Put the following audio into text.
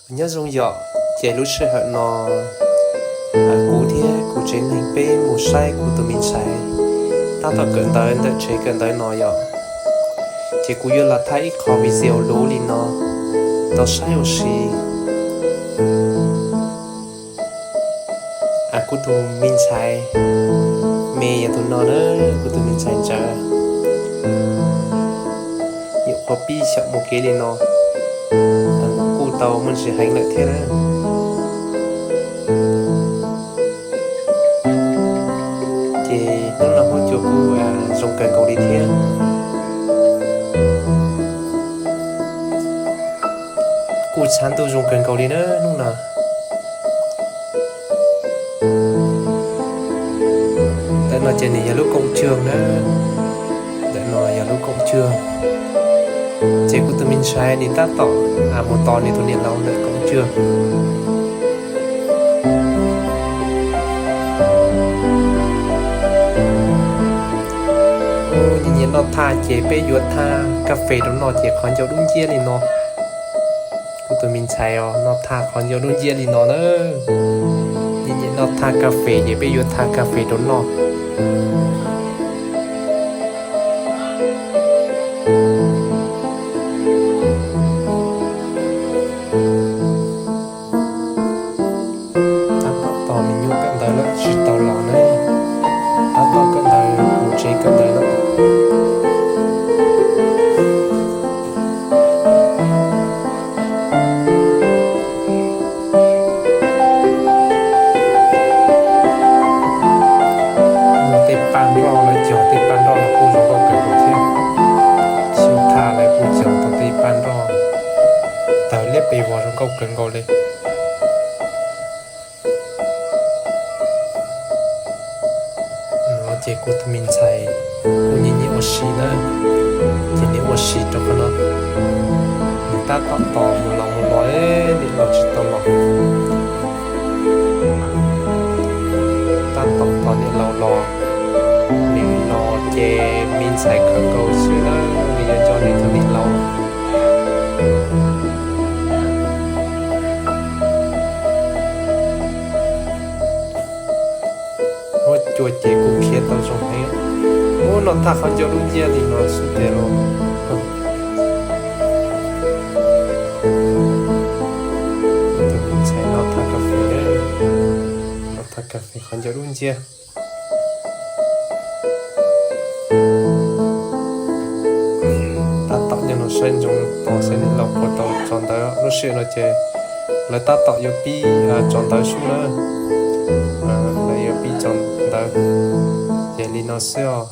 Nyob zoo yom, ces lub sij hawm no kuv thiab kuv tsev neeg peb mus saib kuv tus me ntxhais tab tom kawm ntawv ntawm tsev kawm ntawv no yom. Ces kuv yuav los thaij ib qho video luv li no tau saib ua si. Kuv tus me ntxhais me yog tus no na, kuv tus me ntxhais ntawd nyuam qhuav pib xyaum mus kev li no, kuj tau muaj ntsis heev lawm thiab na. Ces hnub no huab cua kuj zoo kawg nkaus li thiab. Kuj tshav ntuj zoo kawg nkaus li na hnub no. Ntawm no ces nws yog lub koom tswg na. Ntawm no yog lub koom tswg. Ces kuv tus me ntxhais nws tab tom mus tos nws tus niam laus ntawm koom tswg. Nyiam nyiam noj thaj ces peb yuav thaj kas fes rau noj ces qhov ncauj dub nciab li no. Kuv tus me ntxhais os noj thaj qhov ncauj dub nciab li no na. Nyiam nyiam noj thaj kas fes ces peb yuav thaj kas fes rau noj. Tab tom tos me nyuam kawm ntawv lawm tsis tau los na. Tab tom kawm ntawv mus tsev kawm ntawv lawm. Tej paj nroj lawv cog tej paj nroj no kuj zoo nkauj kawg nkaus thiab. Xyov thaj lawv kuj cog tau tej paj nroj tawg liab pes vog zoo nkauj kawg nkaus li. No ces kuv tus me ntxhais kuj nyiam nyiam ua si na, ces nws ua si rau qhov no. Nws tab tom tos mus los mus los, niam laus tsis tau los. Tab tom tos niam laus los, nws los ces me ntxhais khawv nkaus xwb na, nws yuav nco nws tus niam laus. Huab cua ces kuj khiav tau zoo heev. Ub, noj thaj qhov ncauj dub nciab li no xwb ces los. Tus me ntxhais noj thaj kas fes, noj thaj kas fes qhov ncauj dub nciab. Tab tom nyob no saib ntsoov tos saib niam laus puas tau tso ntawv. Lub sij hawm no ces lawv tab tom yuav pib tso ntawv sub na. Lawv yuav pib tso ntawv, ces li no xwb os.